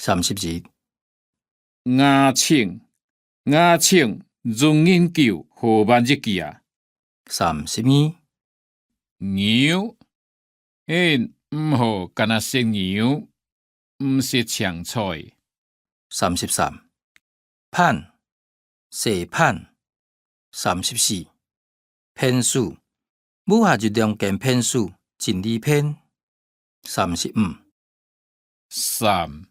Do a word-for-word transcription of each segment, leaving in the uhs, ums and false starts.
三十一。牙清，牙清，用恁久好辦一句啊。三十二。牛，你毋好干焦食牛，毋食青菜。三十三。盤，洗盤。三十四。便所，屋下有兩間便所，整理便。三十五。衫，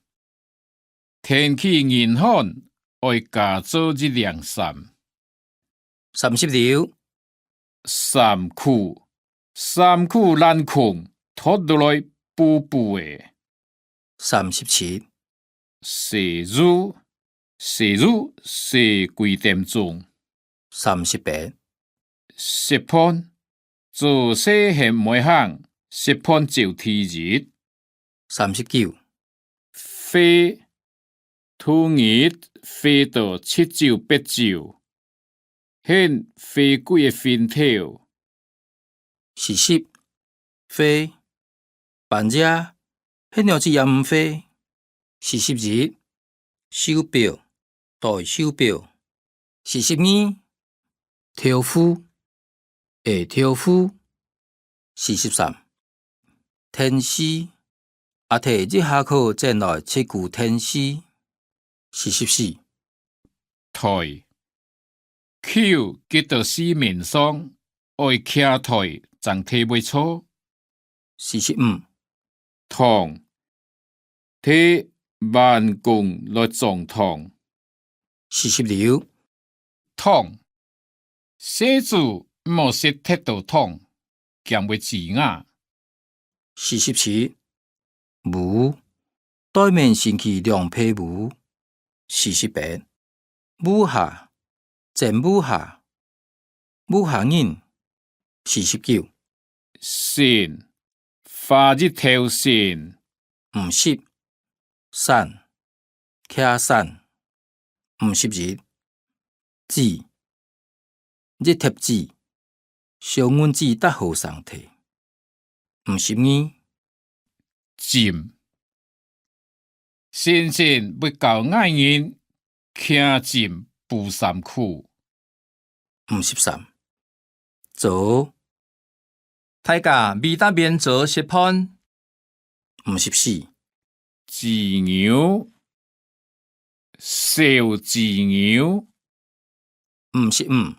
天氣恁寒，愛加做一領衫。三十六。衫褲，衫褲爛空，脫落來補補仔。三十七。洗浴，洗浴，洗幾點鐘。三十八。食飯，做事還毋會行，食飯照第一。三十九。歲，度日歲到七九八九， 你歲幾个份頭。四十。歲，半夜，你仰子也毋歲。四十一。手錶，戴手錶。四十二。豆腐，下豆腐。四十三。電視，阿弟一下課轉來切久電視。四十四。台， 球擊到地面上，愛擎台正提會著。四十五。糖，提碗公來裝糖。四十六。糖，細子毋好食忒多糖，驚會蛀牙。 四十七。芋，袋面新起兩皮芋。四十八。芋下，真芋下，芋下人。四十九。新，花日頭新。五十。傘，擎傘。五十一。紙， 一疊紙，小銀紙搭好生提。五十二。針，先生會教𠊎人擎針補衫褲。五十三。早，大家未搭便早食飯。 五十四。雞牛，燒雞牛。五十五。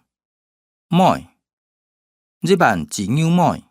糜，一碗雞牛糜。